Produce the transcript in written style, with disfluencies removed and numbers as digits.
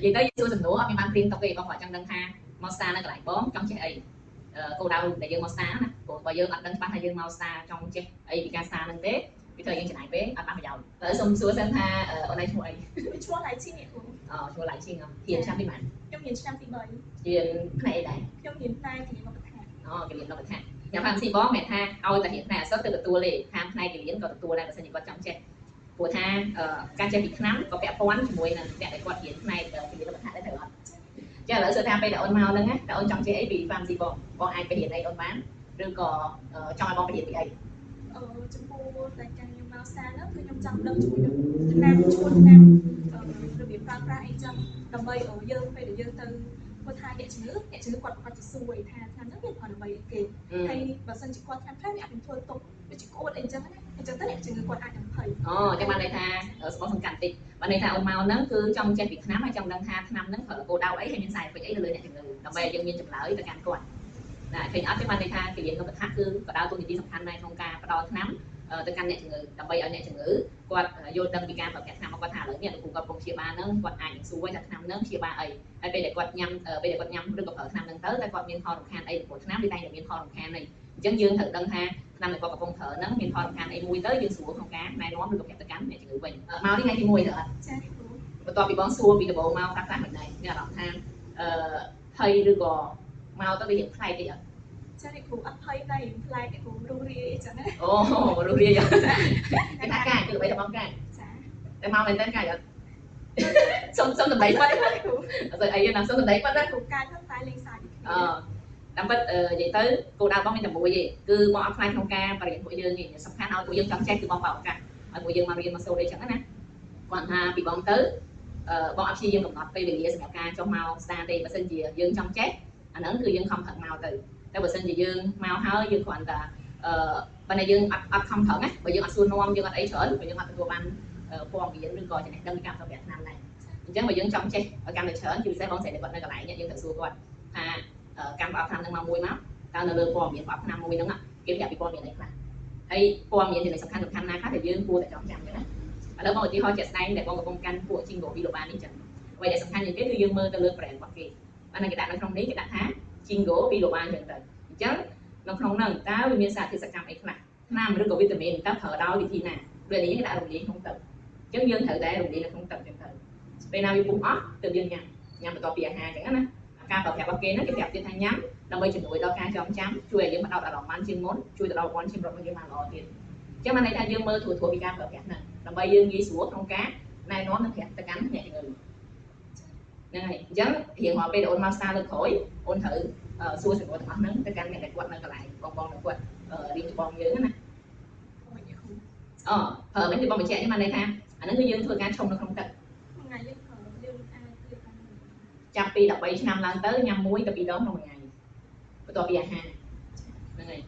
និយាយទៅសួរសំណួរអត់មានបានព្រៀងទុកទេបងគាត់ចង់ដឹងថាមកស្តានៅកន្លែងបងចង់ចេះអីគោលដៅដែលយើងមកស្តាណាព្រោះបើយើងអត់ដឹងច្បាស់ថាយើងមកស្តាចង់ចេះអីពីការស្តាហ្នឹងទេវាធ្វើឲ្យយើងចំណាយពេលអត់បានប្រយោជន៍ឥឡូវសូមសួរសិនថាអូនឯងឈ្មោះអី ឈ្មោះឡៃឈីអ្នកគ្រូ អូឈ្មោះឡៃឈីងរៀនឆ្នាំទីប៉ុន្មាន ខ្ញុំរៀនឆ្នាំទី3 រៀនផ្នែកអីដែរ ខ្ញុំរៀនផ្នែកគិលានុបដ្ឋាក អូគិលានុបដ្ឋាកញ៉ាំ pharmacy បងមិនថាឲ្យតែរៀនផ្នែកអក្សរទៅទទួលទេខាងផ្នែកគិលានក៏ទទួលដែរបើសិនជាគាត់ចង់ចេះព្រោះថាការចេះពីថ្នាំក៏ពាក់ព័ន្ធជាមួយនឹងអ្នកដែលគាត់រៀនផ្នែកគិលានុបដ្ឋាកដែរត្រូវអត់ចាឥឡូវសួរថាពេលដែលអូនមកហ្នឹងណាតើអូនចង់ចេះអីពី pharmacy បងបងអាចបរៀនអីអូនបានឬក៏ចង់ឲ្យបងបរៀនពីអី ចំពោះតែការខ្ញុំមកសារហ្នឹងគឺខ្ញុំចង់ដឹងជាមួយនឹងថ្នាំឈ្មោះថ្នាំរបៀបប្រើប្រាស់អីចឹងដើម្បីយើងពេលដែលយើងទៅគាត់ថាអ្នកជំងឺអ្នកជំងឺគាត់ប្រកាសជាសួរថាថ្នាំហ្នឹងវាផលដើម្បីអីគេហើយបើសិនជាគាត់ថ្នាំខ្លះវាអាចនឹងធ្វើទុកដូចជាក្អួតអីចឹងណាអញ្ចឹងទៅអ្នកជំងឺគាត់អាចនឹងភ័យ អូចឹងបានន័យថាស្បោះសង្កាត់តិចបានន័យថាអូនមកហ្នឹងគឺចង់ចេះពីថ្នាំហើយចង់ដឹងថាថ្នាំហ្នឹងប្រើគោលដៅអីហើយមាន side effect អីទៅលើអ្នកជំងឺដើម្បីឲ្យយើងមានចម្លើយទៅកាន់គាត់ណាឃើញអត់ចឹងបានន័យថាគិលានុបដ្ឋាកគឺបដៅតួនាទីសំខាន់ដែរក្នុងការផ្ដល់ថ្នាំទៅកាន់អ្នកជំងឺដើម្បីឲ្យអ្នកជំងឺគាត់យល់ដឹងពីការប្រើប្រាស់ថ្នាំរបស់គាត់ថាឥឡូវនេះលោកគ្រូគាត់កំពុងព្យាបាលហ្នឹងគាត់អាចនឹងសួរថាថ្នាំហ្នឹងព្យាបាលអីហើយពេលដែលគាត់ញ៉ាំពេលដែលគាត់ញ៉ាំឬក៏ប្រើថ្នាំហ្នឹងទៅតែគាត់មានផលរំខានអីព្រោះថ្នាំវាតែងតែមានផលរំខានអីអញ្ចឹងយើងត្រូវដឹងថាថ្នាំដែលគាត់កំពុងប្រើហ្នឹងមានផលរំខានអីមួយទៅយើងស្រួលក្នុងការណែនាំឬក៏ប្រាប់ទៅកាន់អ្នកជំងឺវិញមកនេះថ្ងៃទី1ទៅអត់ ចា៎គ្រូ បន្ទាប់ពីបងសួរពីដំបូងមកខ្លះខ្លះមិនដែរមានអារម្មណ៍ថាអឺភ័យឬក៏មកទៅវារៀងប្លែកតិចអត់ ចា៎គ្រូអត់ភ័យតែរៀងប្លែកគ្រូរុះរាយអីចឹងណា អូរុះរាយគេថាកាយគឺអ្វីតែបងកាយ ចា តែមកមែនតើកាយអត់សុំសុំតម្លៃគាត់ គ្រូ អត់ស្អីណាសុំតម្លៃគាត់ណា គ្រូកាយហ្នឹងតែលេងសើចគ្នា អឺតាមពិតនិយាយទៅគោលដៅបងមានតែមួយទេគឺបងអត់ខ្លាចក្នុងការបរៀនពួកយើងទេសំខាន់ឲ្យពួកយើងចង់ចេះគឺបងបើឱកាសឲ្យពួកយើងមករៀនមកសូត្រអីចឹងណាគាត់ថាពីបងទៅបងអត់ព្យាយាមកំណត់ពេលវេលាសម្រាប់ការចុះមកស្ដារទេបើសិនជាយើងចង់ចេះអាហ្នឹងគឺយើងខំប្រឹងមកទៅតែបើសិនជាយើងមកហើយយើងគ្រាន់តែអឺបើតែយើងអត់អត់ខំប្រឹងណាបើយើងអត់សួរនាំយើងអត់អីច្រើនបើយើងអត់ទទួលបានព័ត៌មានឬក៏ចំណេះដឹងពីការប្រើប្រាស់ថ្នាំដែរអញ្ចឹងបើយើងចង់ចេះឲ្យកាន់តែច្រើនជាពិសេសបងស្រីដែលគាត់នៅកន្លែងយើងត្រូវសួរគាត់ថាកម្មប្រអប់ថ្នាំហ្នឹងមកមួយមកតើនៅលើព័ត៌មានប្រអប់ថ្នាំមួយហ្នឹងគេប្រាប់ពីព័ត៌មានអីខ្លះហើយព័ត៌មានចំណុចសំខាន់សំខាន់ណាខ្លះដែលយើងគួរតែចងចាំចឹងណាឥឡូវបងឧទាហរណ៍ជាក់ស្ដែងដែលបងកំពុងកាន់ពួក Ginkgo biloba នេះចឹងអ្វីដែលសំខាន់ជាងគេគឺយើងមើលទៅលើ brand របស់គេបានគេដាក់នៅក្នុងនេះគេដាក់ថា Ginkgo biloba ចឹងទៅអញ្ចឹងនៅក្នុងហ្នឹងតើវាមានសារធាតុសកម្មអីខ្លះថ្នាំឬក៏វីតាមីនតើប្រើដោយវិធីណាដូចនេះគេដាក់រំលាយក្នុងទឹកអញ្ចឹងយើងត្រូវតែរំលាយនៅក្នុងទឹកចឹងទៅពេលណាវាពុះអស់ទើបយើងញ៉ាំញ៉ាំបន្ទាប់ពីអាហារចឹងណាការប្រើប្រាស់របស់គេហ្នឹងគេប្រាប់ទៀតថាញ៉ាំដើម្បីជំនួយដល់ការចងចាំជួយឲ្យយើងផ្ដោតអារម្មណ៍បានជាងមុនជួយទៅដល់ប្រព័ន្ធឈាមរត់របស់យើងបានល្អទៀតអញ្ចឹងបានន័យថាយើងមើលត្រួសត្រាពីការប្រើប្រាស់ហ្នឹងដើម្បីយើងងាយស្រួលក្នុងការណែនាំនិងប្រាប់ទៅកាន់អ្នកជំងឺហ្នឹងហើយអញ្ចឹងរៀងរាល់ពេលដែលអូនមកស្តារលើកក្រោយអូនត្រូវសួរសំណួរទាំងអស់ហ្នឹងទៅកាន់អ្នកដែលគាត់នៅកន្លែងបងបងដែលគាត់រៀនច្បងយើងណាអូប្រើមិនគឺបងបញ្ជាក់នេះបានន័យថាអាហ្នឹងគឺយើងធ្វើការឆុងនៅក្នុងទឹក ថ្ងៃយើងប្រើយើងអាចយើងបាន ចាប់ពី13ឆ្នាំឡើងទៅញ៉ាំ1ទៅ2ដងក្នុងមួយថ្ងៃបន្ទាប់ពីអាហារហ្នឹងហើយ